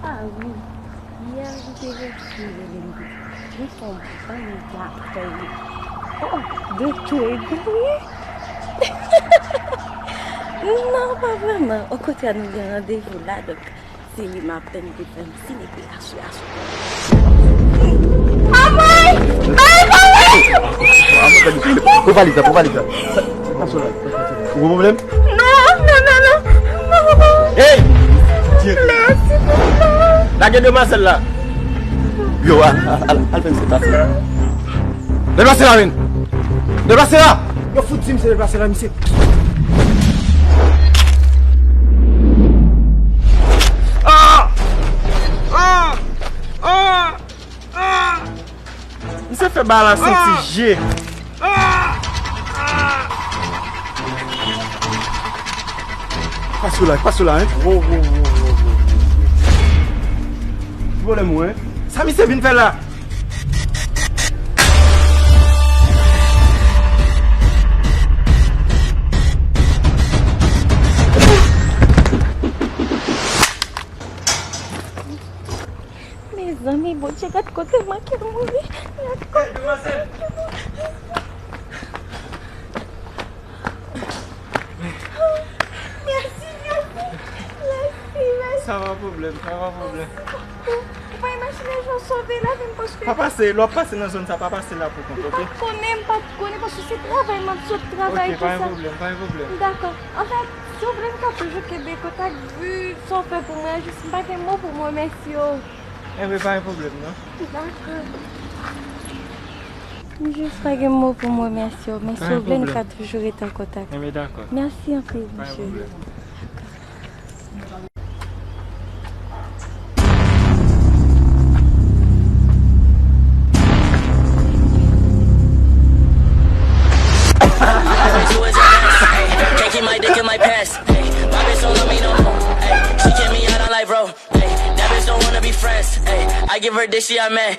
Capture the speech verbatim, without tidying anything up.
Ah wi, yè m te resi rele m di, m fè yon bagay. Oh, de tou e de wi. Non, pa vrèman. Okontrè, nou gen randevou la, donk, se li m ap tann pou fè m selebre aswè a. Anmwey! Bay, bay! Pou valiz la, pou valiz la. Ou gen pwoblèm? Non, non, non, non. Hey! Mèsi pou sa. Lage demwazèl la. Yo, al, al, al, al fè misye pase. Deplase la, men. Deplase la. Yo fout di m se deplase la, misye. Ah! Ah! Ah! Ah! Misye fè bagay la santi je. Pase la, pase la, hein? Wo, wo, wo, wo, wo, wo. Ki pwoblèm ou, hein? Sa misye vin fè la? Mezanmi, Bondye, gad kote m manke mouri. Gad kote. Hey, demwazèl! Mèsi, mèsi. Mèsi, mèsi. Sa pa pwoblèm, sa pa pwoblèm. Ou pa imajine jan w sove lavi m, paske pa pase, lè w ap pase nan zòn sa, pa pase la pou kont, ok? M pa t konnen, m pa t konnen, paske se travay, m ap sot travay, tou sa. Ok, pa gen pwoblèm, pa gen pwoblèm. Dakò. Anfèt, si w vle, m ka toujou kenbe kontak, vi sa w fè pou mwen, jis m pa gen mo pou m remèsye w. Enben, pa gen pwoblèm, non. Dakò. M jis pa gen mo pou m remèsye w, men si w vle, n ka toujou rete an kontak. Enben, dakò. Mèsi anpil, mesye. Pa gen pwoblèm. Can't keep my dick in my pants. Ay, my bitch don't love me no more. Ay, she kick me out on life, bro. Ay, that bitch don't wanna be friends. Ay, I give her dick, she a man.